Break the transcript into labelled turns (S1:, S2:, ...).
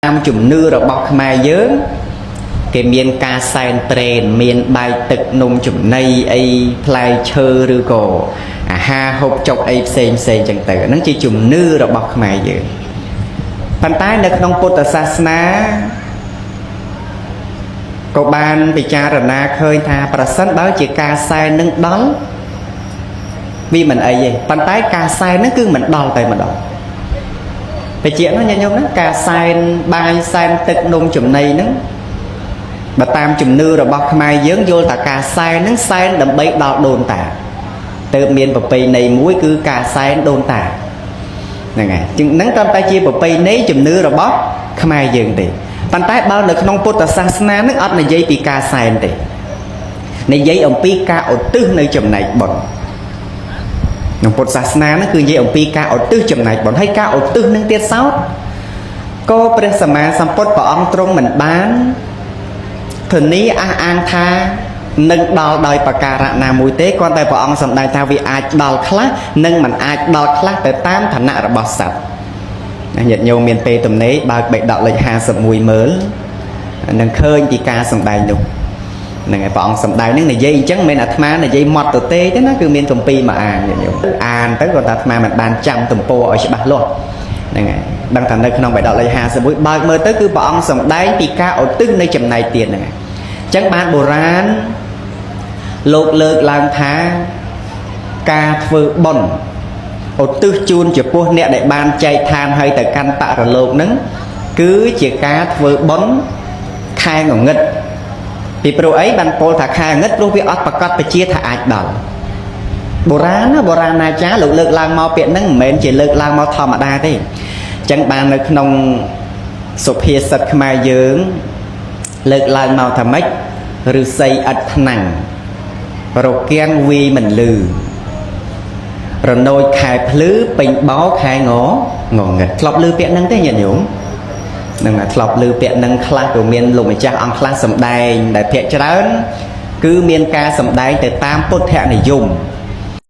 S1: តាមជំនឿរបស់ខ្មែរយើងគេមានការសែនព្រេនមានបាយទឹកនំចំណីអីផ្លែឈើឬក៏អាហារហូបចុកអីផ្សេងផ្សេងចឹងទៅហ្នឹងជាជំនឿរបស់ខ្មែរយើងប៉ុន្តែនៅក្នុងពុទ្ធសាសនាក៏បានពិចារណាឃើញថាប្រសិនបើជាការសែននឹងដល់វាមិនអីទេប៉ុន្តែការសែននឹងគឺមិនដល់តែម្ដងតិចណាញាតិញោមណាការសែនបាយសែនទឹកនំចំណីហ្នឹងបើតាមជំនឿរបស់ខ្មែរយើងយល់ថាការសែនហ្នឹងសែនដើម្បីដល់ដូនតាទៅមានប្រពៃណីមួយគឺការសែនដូនតាហ្នឹងហើយជាងហ្នឹងត្រឹមតែជាប្រពៃណីជំនឿរបស់ខ្មែរយើងទេប៉ុន្តែបើនៅក្នុងពុទ្ធសាសនាហ្នឹងអត់និយាយពីការសែនទេនិយាយអំពីការឧទ្ទិសនៅចំណែកបុណ្យក្នុងពុទ្ធសាសនាហ្នឹងគឺនិយាយអំពីការឧទ្ទិសចំណែកបុណ្យហើយការឧទ្ទិសនឹងទៀតសោតក៏ព្រះសម្មាសម្ពុទ្ធព្រះអង្គទ្រង់មិនបានធានាអះអាងថានឹងដល់ដោយប្រការៈណាមួយទេគ្រាន់តែព្រះអង្គសម្ដែងថាវាអាចដល់ខ្លះនិងមិនអាចដល់ខ្លះទៅតាមឋានៈរបស់សត្វណាញាតិញោមមានពេលទំនេរបើកបិដកលេខ51មើលនឹងឃើញពីការសម្ដែងនោះហ្នឹងហើយព្រះអង្គសម្ដែងហ្នឹងនិយាយអញ្ចឹងមិនមែនអាត្មានិយាយម៉ត់ទៅទេទេណាគឺមានគម្ពីរមកអានញាតិញោមអានទៅគាត់ថាអាត្មាមិនបានចាំទំព័រឲ្យច្បាស់លាស់ហ្នឹងហើយដឹងថានៅក្នុងបិដកលេខ51បើកមើលទៅគឺព្រះអង្គសម្ដែងពីការឧទ្ទិសនៃចំណែកទៀតហ្នឹងហើយអញ្ចឹងបានបុរាណលោកលើកឡើងថាការធ្វើបុណ្យឧទ្ទិសជូនចំពោះអ្នកដែលបានចែកឋានឲ្យទៅកាន់បរលោកហ្នឹងគឺជាការធ្វើបុណ្យខែងងឹតពីព្រោះអីបានពោលថាខែងងឹតព្រោះវាអត់ប្រកាសពជាថាអាចដល់បុរាណណាបុរាណាចារ្យលោកលើកឡើងមកពាក្យហ្នឹងមិនមែនជាលើកឡើងមកធម្មតាទេអញ្ចឹងបាននៅក្នុងសុភាសិតខ្មែរយើងលើកឡើងមកថាម៉េចឫស្សីឥតថ្នាំងរគាំងវាយមិនលឺរណូចខែភ្លឺពេញបោខែងងងឹតធ្លាប់លឺពាក្យហ្នឹងទេញាតិញោមនឹងធ្លាប់លឺពាក្យហ្នឹងខ្លះក៏មានលោកម្ចាស់អង្គខ្លះសម្ដែងដែលភាកច្រើនគឺមានការសម្ដែងទៅតាមពុទ្ធនិយម